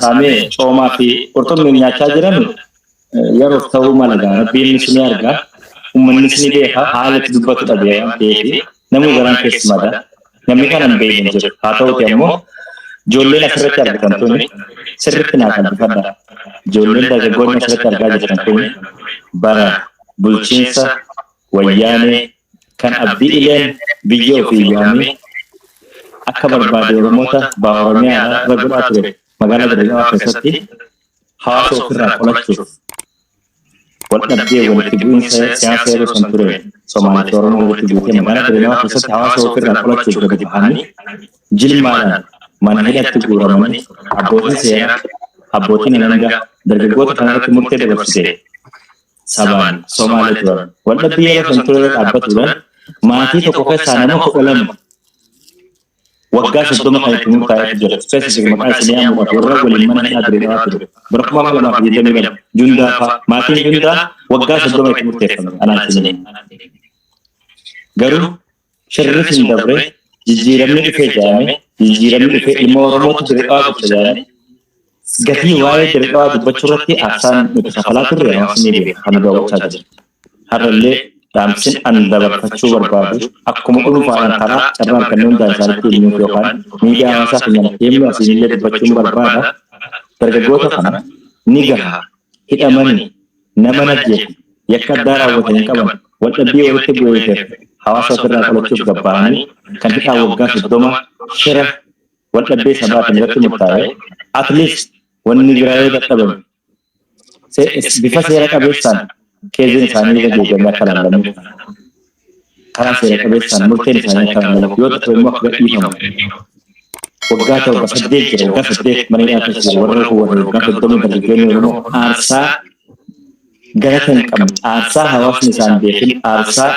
saamee coomaa fi qurxummii nyaachaa jiran yeroof ta'uu mala gaa. Rabbiin ni argaa. Uummannis ni beeka, haala itti dubbatu dhabee waan ta'eef namni garaan keessumaadha. Namni kana hin beekne hin jiru. Haa ta'uti ammoo ijoolleen asirratti argitan tuni sirriitti naa qalbifadha. Ijoolleen dargaggoonni asirratti argaa jirtan kuni bara bulchiinsa Wayyaanee kan Abdii Ileen biyya ofii yaamee akka barbaade Oromoota baha Oromiyaa irra godhaa ture, magaalaa Dirree keessatti hawaasa ofirraa qolachuuf wal dhabdee walitti bu'iinsa siyaasa yeroo san ture Somaalee fi Oromoo walitti buutee magaalaa Dirree keessatti hawaasa ofirraa qolachuuf gadi bahanii jilmaadhaan mana hidhatti guuramanii, abbootiin seeraa, abbootiin alangaa dargaggoota kanarratti murtee dabarsite sabaan Somaalee turan. Waldhabbii yeroo san ture irra dhaabbatuudhaan maatii tokko keessaa nama 12 waggaa 30 kan itti murtaa'etu jira. Specific maqaa isinii yaamuudhaaf warra waliin mana hidhaa ture dhawaa ture. Bara 2022 Jundaa fa'a, maatiin Jundaa waggaa 30 itti murteeffame anaan isinii. Garuu shirri sun dabre, jijjiiramni dhufee jedhame, jijjiiramni dhufee ilma Oromootu Dirqaa bulcha jedhame, gatii waa'ee Dirqaa dubbachuu irratti aarsaan nuti kafalaa turre hawaasni ni beeka, kan nu daawwachaa jira. Har'allee dhaamsin an dabarfachuu barbaadu, akkuma dhuunfaadhaan karaa carraa argannee hundaan isaanitti himuuf yookaan miidiyaa hawaasaa keenyaan itti himnu, asiinillee dubbachuun barbaada. Dargaggoota kana ni gaha hidhamanii, nama najjeefu yakka addaa raawwatan hin qaban, waldhabbii walitti bu'eef hawaasa ofirraa qolachuuf gabba'anii kan hidhaa waggaa 30 shira waldhabbii sabaatiin irratti murtaa'e, at least wanni biraa yoo dadhabame bifa seera qabeessaan keeziin isaanii irra deebi'amee akka ilaalamuuf, karaa seera qabeessaan murteen isaanii akka ilaalamuuf, yoo ta'e immoo akka gadhiifamu. Waggaa 7, 8 jira, waggaa 8 mana hidhaa keessa jira. Warra kun warra waggaa 30, dargaggoonni Oromoo aarsaa galata hin qabne, aarsaa hawaasni isaan beekin, aarsaa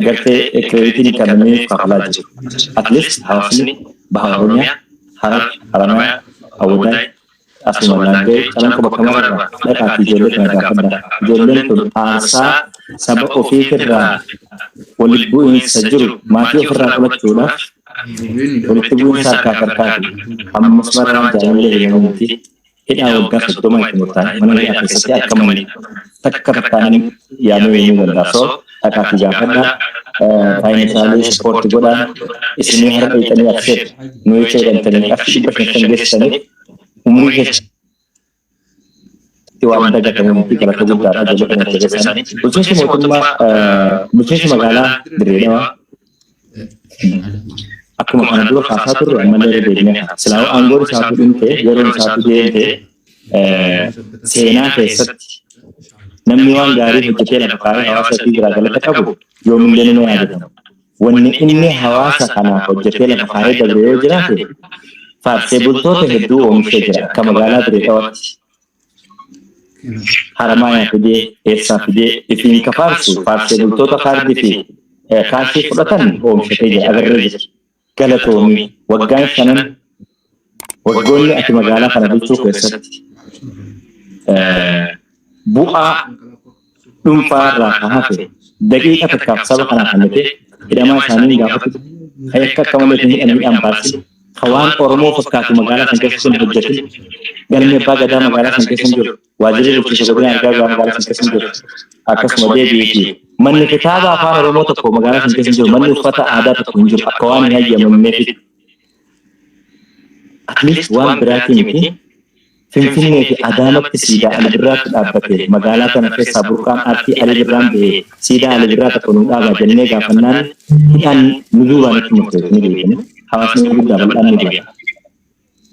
gartee credit iin kennamee kafalaa jiru. At least hawaasni baha Oromiyaa, Harar, Haramayaa, Awwadaay, asuma Laangee, Calanqoo, bakka mararraa dhaqaa fi ijoollee kana gaafadha. Ijoolleen tun aarsaa saba ofiitirraa walitti bu'iinsa jiru maatii ofirraa qolachuudhaaf walitti bu'iinsa harkaaf harkaati. Ammas mararaan jaalallee himamuuti. Hidhaa waggaa 30 itti murtaa'e mana hidhaa keessatti argamanii takka takkaan yaamee himuu danda'a. So dhaqaa fi gaafadha. Financially support godhaan isinii har'a dhiqanii accept nuyi jedhamtanii qarshii 500 geessisaniif umurii keessatti waan dagatamu miti, galata guddaadha ijoollee kana jabeessan. Bulchiinsi mootummaa, bulchiinsi magaalaa Dirree Dhawaa akkuma kana dura kaasaa turre ammallee irra deebinee silaa aangoon isaatu dhumte, yeroon isaatu deemte, seenaa keessatti namni waan gaarii hojjetee lafa kaa'ee hawaasa ofii biraa galata qabu yoomillee nima yaadatama. Wanni inni hawaasa kanaaf hojjetee lafa kaa'ee dabre yoo jiraate faarsee bultoota hedduu oomishee jira akka magaalaa Dirree Dhawaatti. Haramaayaa fidee, eessaa fidee ifiin ka faarsu faarsee bultoota kaardii fi kaashii fudhatan oomishatee jira, agarree jira. Galatoomii waggaan shanan waggoonni ati magaalaa kana bulchuu keessatti bu'aa dhuunfaa irraa kan hafe daqiiqa takkaaf saba kanaaf kennite hidhamaa isaanii gaafatu kan yakka akka malee hidhan hidhaan baasine, ka waan Oromoo fakkaatu magaalaa san keessa hin hojjetin, galmi abbaa gadaa magaalaa san keessa hin jiru, waajjirri bulchiinsa godina argaa magaalaa san keessa hin jiru, akkasuma deebi'eeti manni kitaaba afaan Oromoo tokko magaalaa san keessa hin jiru, manni uffata aadaa tokko hin jiru akka waan hin hayyamamneefi. At least waan biraatii miti, Finfinnee fi Adaamatti siidaa Ali Birraatti dhaabbate, magaalaa kana keessaa burqaan aartii Ali Birraan bahee siidaa Ali Birraa tokko nu dhaabaa jennee gaafannaan hidhaan nu duubaan itti murteessu ni beekani. Hawaasni guddaa bal'aan ni beeka.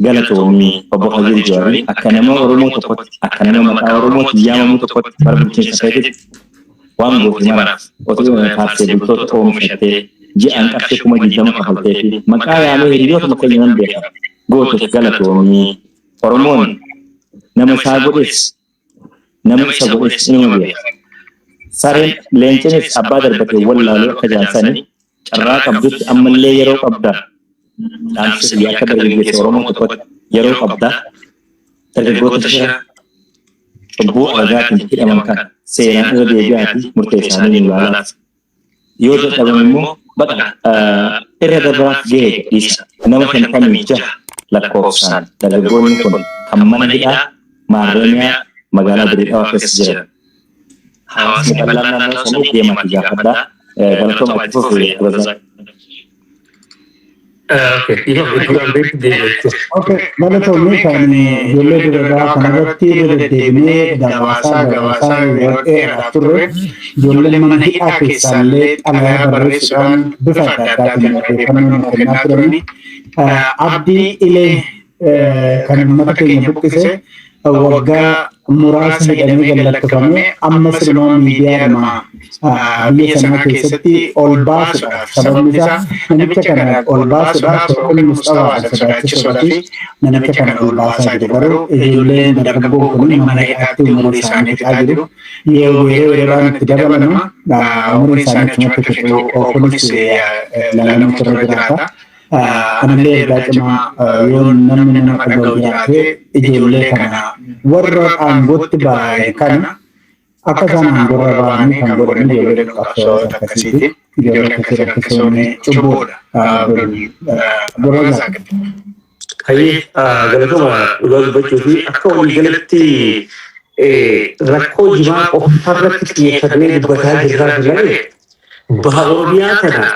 Galatoomii obbo Kadir Juhaarii, akka nama Oromoo tokkotti, akka nama maqaa Oromootiin yaamamu tokkotti, bara bulchiinsa keetitti waan goote maraaf otoo faarsee bultoota oomishattee ji'aan qarshii 20,000 kafaltee fi maqaa yaamee hiriyootuma keenya nan beeka gootuuf galatoomii. Oromoon nama isaa godhes nama isa godhes inuma beeka. Sareen leencinis abbaa darbatee wallaaluu akka jaansani, carraa qabdutti ammallee yeroo qabda, dhaamsa kiyya akka dargaggeessa Oromoo tokkotti, yeroo qabda, dargaggoota shira cubbuu alagaatiin hidhaman kana seeraan irra deebi'aati murtee isaanii nu ilaalaati. Yoo dadhabame immoo baqa irra dabaraaf gahee dhiisa. Nama 56 Lakkoofsaan dargaggoonni kun kan mana hidhaa Maarramiyaa magaalaa Dirree Dhawaa keessa jiran. Hawaasni bal'aan naannoo sanii deemaatii gaafadhaa. Galatooma, itti fufi, Abdulrazak. Okay, galatoomii. Kan ijoollee dubaraa kanarratti irra deddeebinee gabaasaa gabaasaa yeroo dheeraaf turre, ijoolleen mana hidhaa keessaallee xalayaa barreessuudhaan bifa adda addaatiin odeeffannoo nuu kennaa turani. Abdii Ilee kan uummata keenya buqqise waggaa muraasa hidhamee gallakkifamee, amma sirumaa miidiyaadhuma biyya sanaa keessatti ol baasuudhaaf, sababni isaa namicha kana ol baasuudhaaf yookiin Musxafaadha sodaachisuudhaaf namicha kana ol baasaa jiru. Garuu ijoolleen dargaggoon kun mana hidhaatti umurii isaanii fixaa jiru. Yeroo yeroodhaan itti dabalama, umurii isaanii achumatti fixu, kunis ilaalamuutu irra jiraata. Anallee ergaa cimaa, yoo namni nama dhaga'u jiraate, ijoollee kana warra aangootti baay'ee kana akka isaan aangoorra ba'anii kan godhan ijoollee qabsaa'ota akkasiiti. Ijoollee akkasii rakkisuun cubbuudha. Abdurrazaaq. Hayyee, galatooma. Dhugaa dubbachuu fi akka waliigalatti rakkoo jimaa qofarratti xiyyeeffannee dubbataa jirraa malee, baha Oromiyaa kana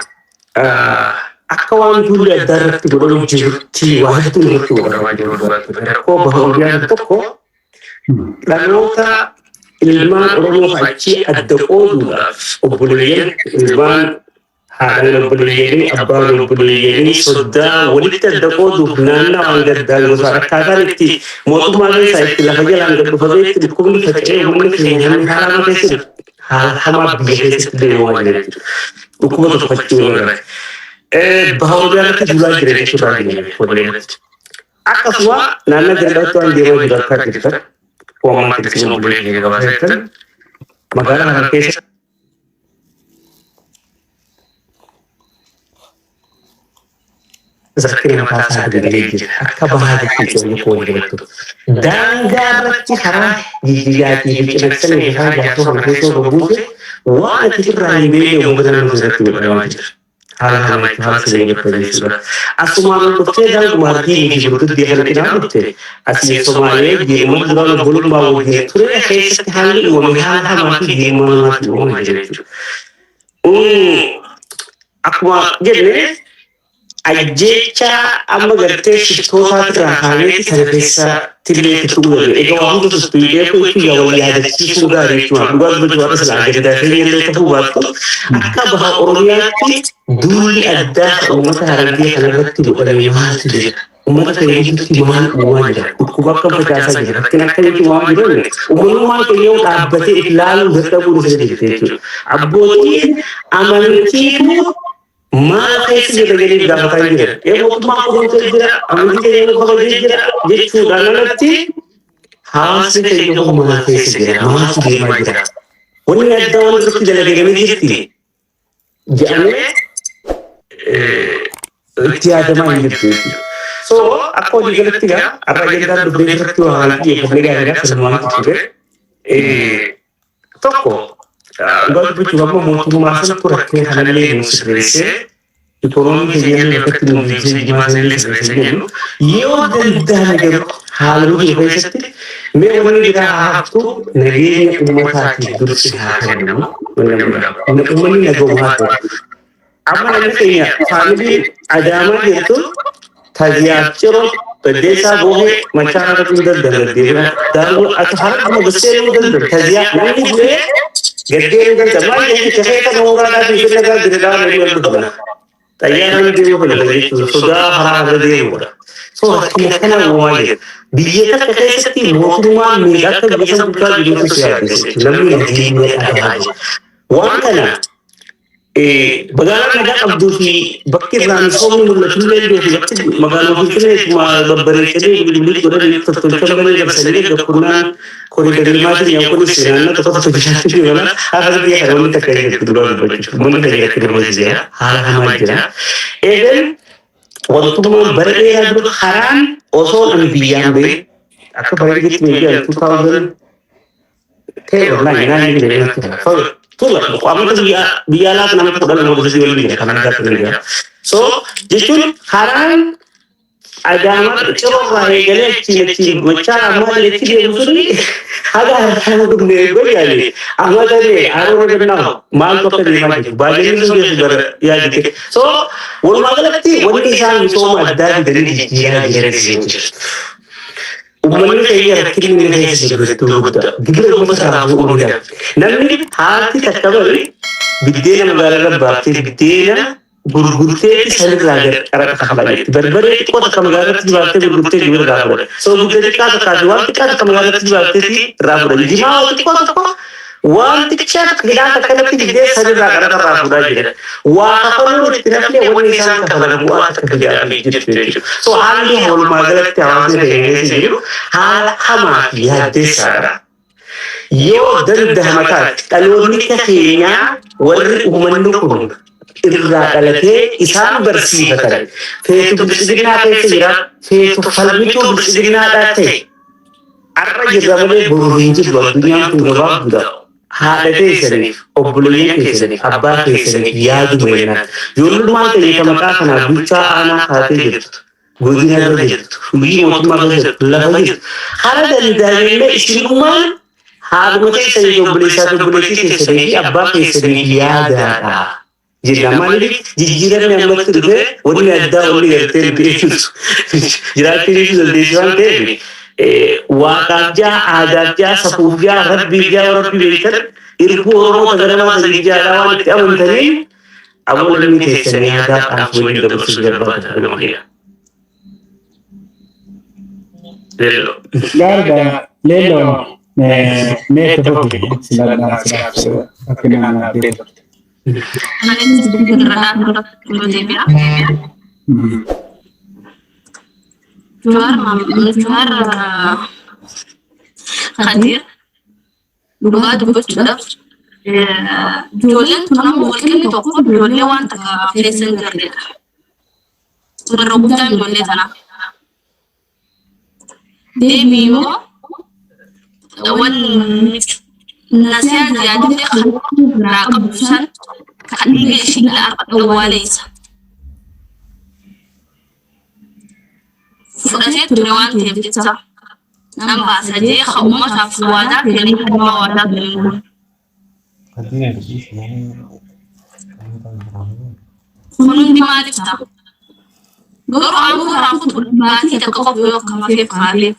akka waan duulli addaa irratti godhamu jirutti waa hedduun irratti godhamaa jiru. Rakkoo baha Oromiyaa tokko dhaloota ilmaan Oromoo achii adda qooduudhaaf, obboleeyyan ilmaan haadhaan obboleeyyanii, abbaan obboleeyyanii, soddaa walitti adda qooduuf naannawaan gaddaan gosa akkaataan itti mootummaa keessaa itti lafa jalaan gad dhufamee itti dhukkubni faca'ee uummanni keenya hammi haala keessa haala hamaa biyya keessatti deemaa jira jechuudha. Dhukkuba tokko achii irra. Baha Oromiyaa irratti duulaa jira jechuudha walitti. Akkasuma naannoo Dirreetti waan deemaa jiru akka jirtan, waan isin obboleeyyan keenya gabaasaa jirtan, magaalaa kana keessa rakkina mataa isaa danda'ee jira. Akka bahaa jechuun ijoollee koo walii galattu. Daangaa irratti karaa Jijjigaatii fi Cinaksanii fi karaa Jaarsoo kana keessa bobbuuse waan ati irraa hin beekne uummata naannoo irratti godhamaa jira. Haala hamaa jechuun haala sanii bakka jechuudha. Asumaan ol dhuftee daanguma Hardiinii fi Burtuddee kana cinaa dhufte, asii Somaalee uummata duraan obbolummaa wajjin ture keessatti haalli uumame haala hamaa fi diinummaa namaatti uumamaa jira jechuudha. Akkuma jenne, ajjeechaa amma gartee shiftootaati irraa kaaneeti sana keessa tillee itti tuquu danda'u. Egaa waa hunda tuttuqee jechuun yaa wal yaadachiisuu gaarii jechuudha. Dhugaa dubbachuu har'a sila ajandaa keenya illee ta'uu baattu, akka baha Oromiyaatti duulli addaa uummata Harargee kanarratti godhame maaltu jira? Uummata keenya gidduutti maal uumaa jira? Dhukkuba akkam facaasaa jira? Rakkina akkamitti uumaa jiru? Uummanummaan keenya yoo dhaabbatee if ilaaluu dadhabuun isa jirti jechuudha. Abbootiin amantiitu maal keessa jira jedhee gaafataa jira. Ee, mootummaan kunuunsee jira, amantii keenya nu kabajee jira jechuudhaan alatti, hawaasni keenya kun maal keessa jira? Maaltu deemaa jira? Wanni addaa waan irratti dalagamee jirti jedhamee itti yaadamaa hin jirtu jechuudha. So akka walii galatti egaa har'a ajandaan dubbee irratti waan xiyyeeffannee gaariidha sanumaan ture. Tokko, dhugaa dubbachuuf amma mootummaa sanatu rakkina kanallee nu sirreessee, ikoonoomii keenyallee bakkatti nu deebisee, jimaa sanillee sirreessee jennu yoo danda'ame, garuu haala nu jiru keessatti mee wanni biraa haa haftu, nageenya uummataatiif dursi haa kennamu. Uummanni nagoomu haa ta'u. Amma namni keenya faamiliin Adaamaa jirtu Taziyaaf Ciroo, Baddeessaa, Boohee, Machaara dhaquu hin danda'an deddeebi'a. Daangoo ati har'a gasseenuu hin danda'an. Taziyaa namni bu'ee gaddee hin danda'an. Maal jechuun keessa mooraadhaa fi finna gaa jireedhaa namni wal dhufna. Xayyaaraan deemuu filata jechuudha. Sodaa karaa irra deemuudha. So rakkina kana uumaa jira. Biyya takka keessatti mootummaan meeqa akka biyya san bulchaa jirutu si yaaddessa. Namni nageenya dhabaa jira. Waan kana magaalaa nagaa qabduu fi bakki irraa misoomni mul'atu illee fi bakki magaalaa Finfinnee akkuma babbareechanii bilbilii godhanii tottolchan malee dabsanii gaggafunnaan koriidarii maatiin yaa kunis naannoo tokko tokko jiraachuu ni mala. Haala biyya kana wanni takka hin jirtu. Dhugaa dubbachuuf uummanni keenya rakkina keessa jira, haala hamaa jira. Eegan wantummaan bara dheeraa dura karaan osoo ani biyyaan ba'e akka faranjiitti meebii 2000 ta'e wallahi naan inni jedhee natti tola. Tola amata biyya biyya alaatti nama 12 gosa waliin jira kan argaa turan jira. So jechuun karaan Adaamaa Ciroo eegalee achiin achiin gochaa ammaa achi deemu suni haga harkaan dhumne gojaale amma ta'e haroora gannaa maaltu akka deemaa jiru baay'inni sun keessa bara yaadite. So walumaa galatti wanni isaan misooma addaa fidanii jijjiiraa jiran hin jirtu. Uummanni keenya rakkinni inni keessa jiru hedduu guddaa. Gibira uummata irraa fuudhuu ni dhabde. Namni haati takka bari biddeena magaalaa irra baaftee biddeena gurgurteetti sanirraa gad qaraxa kafalaa jirti. Barbaree xiqqoo takka magaalaa irratti baaftee gurgurtee gibira irraa fudhata. Soogidda xiqqaa takkaa fi waan xiqqaa takka magaalaa irratti baafteeti irraa fudhata. Jimaa xiqqoo tokko waan xiqqaa takka hidhaan takka irratti fiddee sanirraa qaraxa irraa fuudhaa jira. Waa kafaluun itti nafne wanni isaan kafalan bu'aa takka fidaa fi jirtu jechuudha. So haalli walumaa galatti hawaasni keenya keessa jiru haala hamaa fi yaaddeessaadha. Yoo danda'ama taate dhaloonni keenyaa warri uummanni kun irraa dhalatee isaan barsiifatan feetu biltsiginnaa keessa jira, feetu falmituu biltsiginnaadhaa ta'e, har'a jirra malee boru hin jirru, addunyaan kun gabaabduudha. Haadha keessaniif, obboleeyyan keessaniif, abbaa keessaniif yaaduma jennaan. Ijoollummaan keenya maqaa kanaaf bulchaa aanaa taatee jirtu, godina irra jirtu, hojii mootummaa keessa jirtu, lafa jirtu. Haala danda'amillee isinummaan haadhuma keessanii, obboleessaa fi obboleettii keessanii fi abbaa keessaniif yaadaadha jenna. Maaliif jijjiiramni ammatti dhufee wanni addaa wanni gartee nuti eenyutu jiraachuu dhiisuu dandeessi waan ta'eef, waaqaaf jaa, aadaaf jaa, safuuf jaa, rabbiif jaa, rabbi beektan, irbuu Oromoo taganamaa saniif jaadhaa waan itti amantaniin ammoo lammii teessanii yaadaa dhaamsa waliin dabarsuu barbaada nama kiyya. Leelloo. Gaariidha. Leelloo, mee itti fufi, sila akka nama abdee turte. Anis irraa irratti deebi'a. Jawaar Kadir dhugaa dubbachuudhaaf, ijoolleen tun amma walqinni tokko ijoollee waan takka keessa hin jirredha. Irra guddaan ijoollee tanaa. Deebii immoo wanni nasiyaa ziyaadillee kan irraa qabdu san kan dhiiga ishii awwaala isa. Fudhatee ture waan ta'eef jecha nan baasa jee ka uummataaf waadaa kennee kanumaa waadaa galee kun. Kun hundi maaliif ta'a? Garuu aangoo irraa kutuun baatii takka qofa yoo akka hafeef kaatee.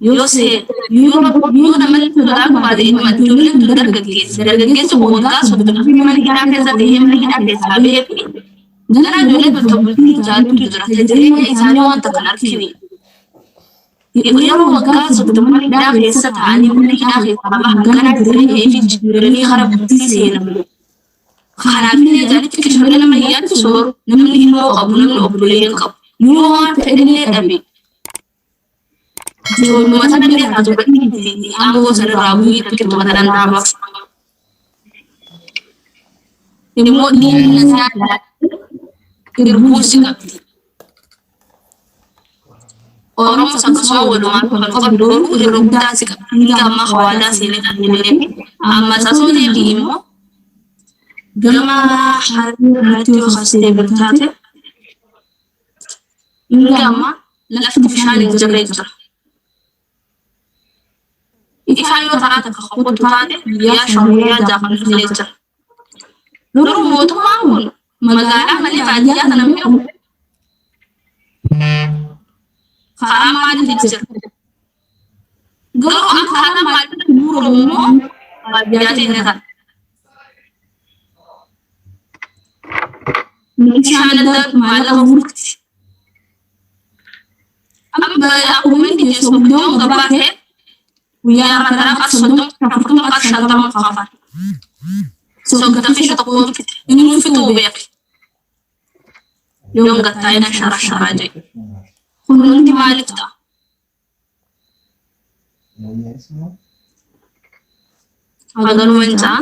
Yoo see yoo yoo namatti sodaa qabaate, ijoolleen tun dargaggeessa. Dargaggeessi waggaa 30 fi mana hidhaa keessa ta'ee mana hidhaa keessaa bahee fi ganaa ijoollee tun bultii jaalatu jira. Jireenya isaanii waan takka hin argine. Yeroo waggaa 30 mana hidhaa keessa ta'anii mana hidhaa keessaa bahan, ganaa jireenya ifii jijjiiranii hara bultii seenan. Kanaafillee jaalichi qishamee nama hin yaachisu, namni ilmoo qabu, namni obboleeyyan qabu. Yoo waan fedhallee dhabe, ijoolluma sanallee taatu badii aangoo sanarraa bu'ii tokkittuma tanan dhaabaaf. Immoo dhiigni isaa irbuu si qabdi. Oromoo akkasuma walumaa kan qabdu garuu irra guddaa si qabdi. Hanga ammaa hawaasaa seenee kan hin amma sasoo deebii immoo gama harrii irratti yoo kastee biltaate, hanga ammaa lafti bishaan hin jirre jira. Ifaan yoo taraa takka kottu taate guyyaa 5, guyyaa 6 kan dhufnee jira. Garuu mootummaan kun magaalaa malee baadiyyaa kana beeku karaa maaliitiin jira? Garuu akkaataa maaliitti bu'uuramu immoo baadiyyaa teenya kana. Meeshaan addaa maallaqa guurti. Amma akkuma inni jechu iddoon gabaa ta'e guyyaa irraa karaa qar 30, 40, qar 50 kafan. Soogata fi tokko fixe inni fixuu beeki. Yoon gattaa'ina shara sharaa jedhe. Kun hundi maaliif ta'a? Haganuma hin ta'a.